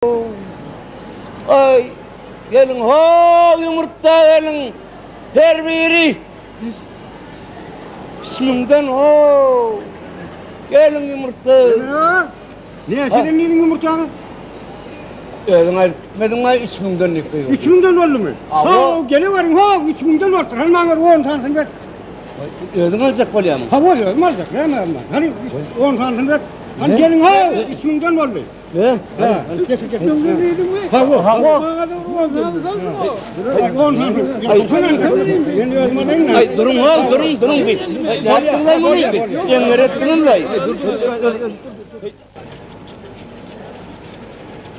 Aý, geliň how, ýumurtga geliň! Her biri üç müňden how! Geliň ýumurtga! Näçeden diýdiň ýumurtgany? Özüň aýdyp gitmediňmi, üç müňden diýip gygyrdym. Üç müňden boldumy? How, geleweriň how, üç müňden bolupdyr. Hany maňa bir on sanysyny ber. Özüň aljak bolýarmyň? Hawa, özüm aljak. Näme alman? Hany, on sanysyny ber. Hany geliň how, üç müňden boldy. Ne? Hawa, hawa. Ay durun hol, durun, durun bir. Ne yaptın lan bunu bir? Yenger ettiniz lan.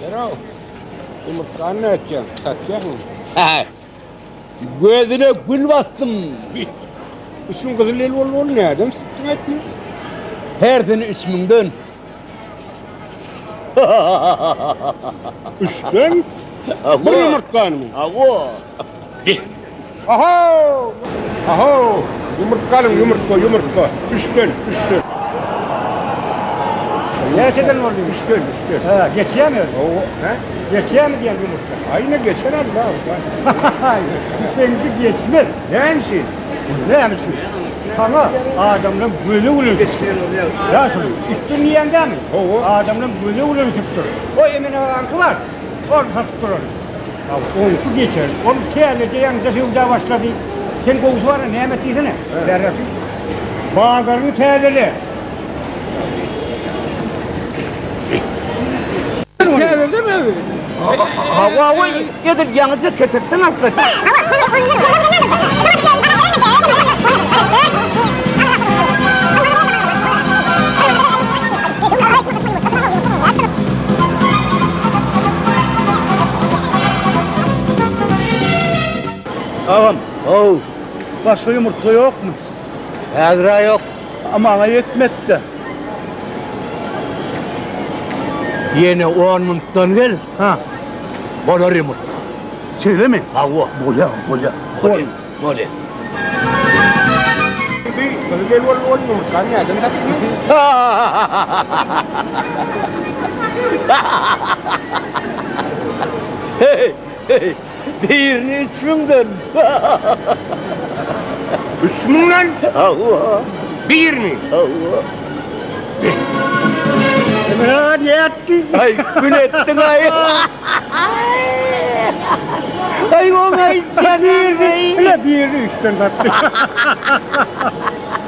Erol, yumurtganı ne etýäň? Satýaňmy? Ha. Gözüne gül bastym. Üstüň gyzyl el boldy, ol näden satdyň aýtmy? Hersini 3000-den. Üçden bir ýumurtganymy? Hawa. Aho! Aho! Ýumurtga alyň, ýumurtga, ýumurtga. Üçden, üçden. Näçeden boldy? Üçden, üçden. Ha, geçýärmi özi? Hawa. Hä? Geçýärmi diýen ýumurtga? Aýna geçer Allah. Seňki geçmez. Näme üçin? Näme üçin? Saňa adamlaň gözi gülenşipdir. Ýaşuly, üstün diýýäň dämi? Hawa. Adamlaň gözi gülenşipdir. O Emin agaňky bar, ol satyp duran. Hawa, oňky geçer. Ol täzeje ýaňyja söwda başlady. Sen gowusy bar-a, näme et diýsene? Bärräk düş. Bazaryňy täzele. Täzejemi özi? Hawa, hawa, edil ýaňyja ketekden alyp gaýtdym. Agam. How. Başga ýumurtga ýokmy? Häzir-ä ýok. A maňa ýetmedi-de. Ýene on minutdan gel. Ha. Bolar ýumurtga. Şeýlemi? Hawa. Bolýa, bolýa. Bolýa. Bolýa. Bi gyzy gel bol bol ýumurtgany näden tapdyň? Hey, hey. Birini üç müňden. Üç müňden? Hawa. Birini? Hawa. Emre ne etdi? Ay gül ettin ay. Ay oň ay canım. Bile birini üçden sattı.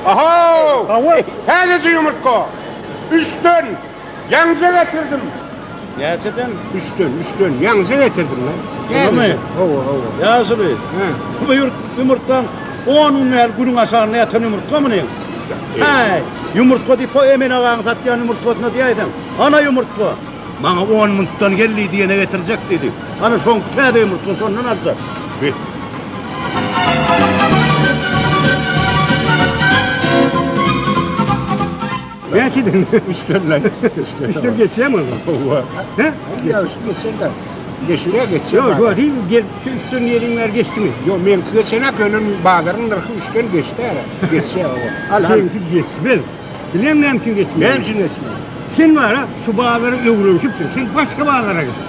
Aho! Hawa. Täzeje ýumurtga. Üçden. Ýaňja getirdim. Näçeden? Üçden, üçden. Ýaňja getirdim men. Şumy? Hawa, hawa. Ýaşuly. Hä. Bu ýurt ýumurtgaň on gün bäri günüň aşagynda ýatan ýumurtgamy neň? Häý, ýumurtga diýip o Emin agaň satýan ýumurtgasyna diýäýseň. Ana ýumurtga. Maňa on minutdan gel diýdi, ýene getirjek diýdi. Ana şoňky täze ýumurtga, şondan aljak. Bi. Näçeden? Üçden lan. Üçden geçýärmi onsoň? Hawa. He? Ýa, geçer-de. Geçirýär, geçýär. Ýok, şu wagt gel, şu üçden diýeliň bäri geçdimi? Ýok, meňki geçenak, ýöne bazaryň nyrhy üçden geçdi ara. Geçýär, hawa. Al, al. Seňki geçmez. Bilýäňmi näme üçin geçmez? Näme üçin geçmez? Sen bar-a, şu bazara öwrenişipsiň. Sen başga bazara git.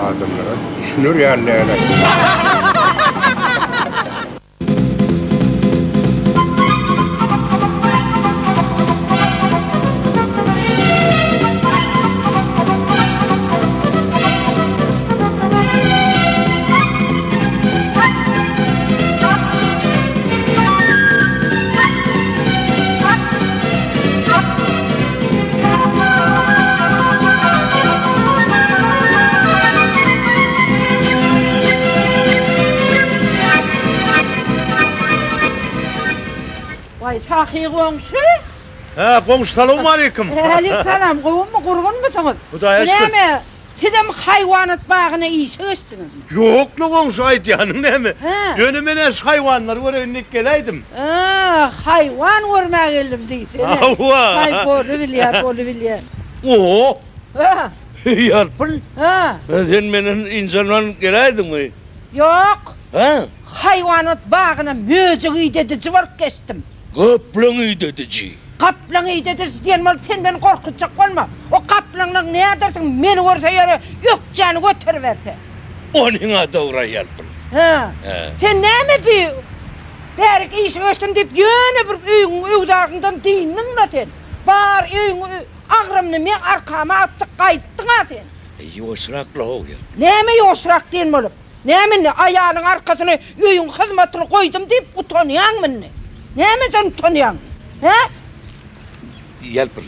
Adamlara düşüner ýaly däl-aý. Waý, Sahy goňşy! Hä, goňşy salowmaleýkim! Älik salam, gowumy, gurgunmysyňyz? Hudaýa şükür. Näme, Sizem haýwanat bagyna işe geçdiňizmi? Ýok-la goňşy, aýdýanyň näme? Hä. Ýöne men-ä şu haýwanlary göreýin diýip geläýdim. Hä, haýwan görmäge geldim diýsene. Hawa. Haý, bolubilýär, bolubilýär. Oho! Hä. Ýarpyl? Hä. Sen menden ynjalman geläýdiňmi? Ýok. Hä? Haýwanat bagyna möjek idediji bolup geçdim. Gaplaň idediji. Gaplaň idediş diýen bolup sen meni gorkuzjak bolma. O gaplaňlaň nädersiň meni görse ýöne ökjäni göteriberse. Onyň-a dogry aýalpyl. Hä. Sen näme bi bärik işe geçdim diýip ýöne bir öýüň öwzagyňdan dyndyň-la sen. Bar öýüň agramyny meň arkama atdyk gaýtdyň-a sen. Ýuwaşrak-la oglan. Näme ýuwaşrak diýen bolup? Näme indi, aýalyň arkasyna öýüň hyzmatyny goýdum diýip utanýaňmy indi? Nämeden utanýaň? Hä? Ýalpyl,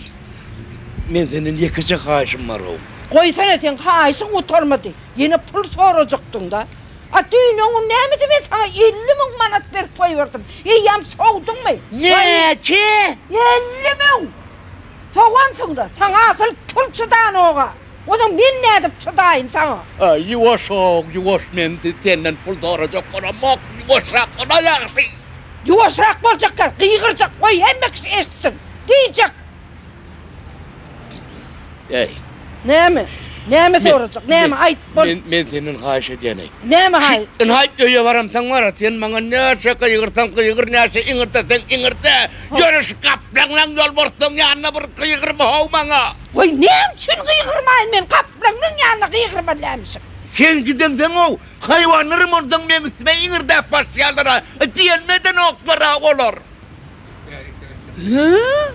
men senden ýekeje haýyşym bar-ow. Goýsana, seň haýyşyň gutarmady. Ýene pul sorajakdyň-da. A düýn-öňňün nämede men saňa 50 müň manat berip goýberdim. Eýýäm sowduňmy? Näçe? 50 müň! Sowansyň-da, saňa asyl pul çydanog-a. Onsoň men nädip çydaýyn saňa? Aý, ýuwaş-ow, ýuwaş, men senden pul sorajak bolamok, ýuwaşrak bol-a ýagşy. Ýuwaşrak boljak däl, gygyrjak, goý hemme kişi eşitsin. Diýjek. Äý. Näme? Näme sorajak? Näme, aýt, bol. Men, men senden haýyş edýän-eý. Näme haýyş? Ynha, öýe baramsoň bar-a, sen maňa näçe gygyrsaň gygyr, näçe iňirdeseň iňirde, ýöne şu gaplaňlaň ýolbarslaň ýanynda bir gygyrma-how maňa. Goý, näme üçin gygyrmaýyn men gaplaňlaň ýanynda gygyrmaly dälmişim. Sen gideňsoň-ow, haýwanlaram onsoň meň üstüme iňirdäp başlaýarlar-a, diýenimi edenoklar-a olar. Hä?